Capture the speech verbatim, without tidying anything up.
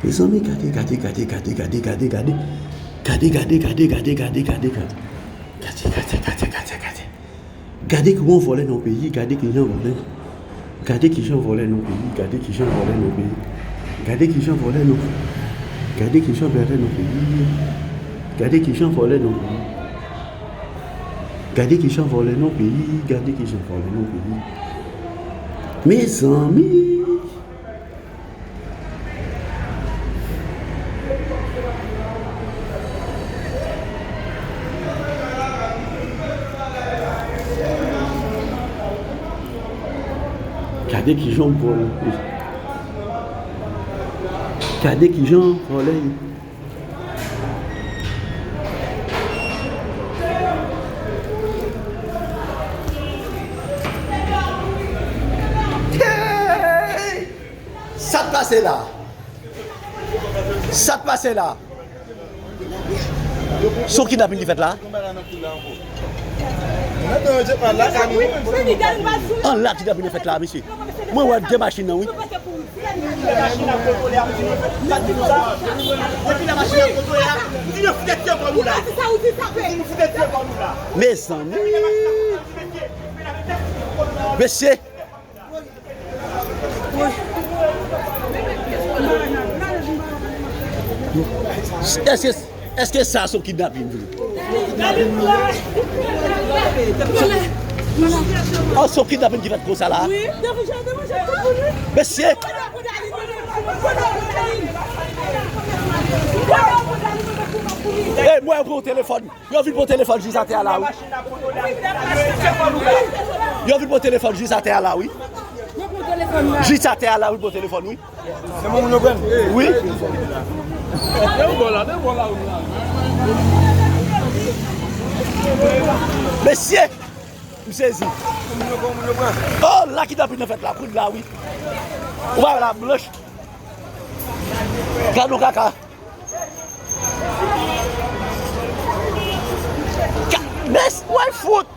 Mezanmi, gade, gade, gade, gade, gade, gade, gade. Gade, gade, gade, gade, gade, gade, gade. Gade, gade, gade, gade, gade. Gade ki jan vòlè nan yon peyi, gade ki jan vòlè. Gade ki jan vòlè nan yon peyi, gade ki jan vòlè nan yon peyi. Gade ki jan vòlè nan, gade ki jan vòlè nan yon peyi. Gade ki jan vòlè nan yon peyi. Gade ki jan vòlè nan yon peyi, gade ki jan vòlè nan yon peyi. Mezanmi. Gade ki jan vòlè. Gade ki jan vòlè. Hey! Sa k pase la? Sa k pase la? Se yon kidnapin ki fèt la? An la kidnapin fèt la, mesye. Mwen wè de machin nan, wi. Mezanmi. Mesye. Èske, èske sa se yon kidnapin vre? An, se yon kidnapin ki fèt konsa la? Mesye! E mwen, yo pran yon telefòn. Yo vin pran telefòn jis atè a la, wi. Yo vin pran telefòn jis atè a la, wi. Jis atè a la, wi, pran telefòn, wi. Wi. Mesye, m sezi. Oh, la kidnapin nan fèt la, kounye a, wi. Ou pa wè la blanch. Gad yon kaka. Ka-, mes, wè fout.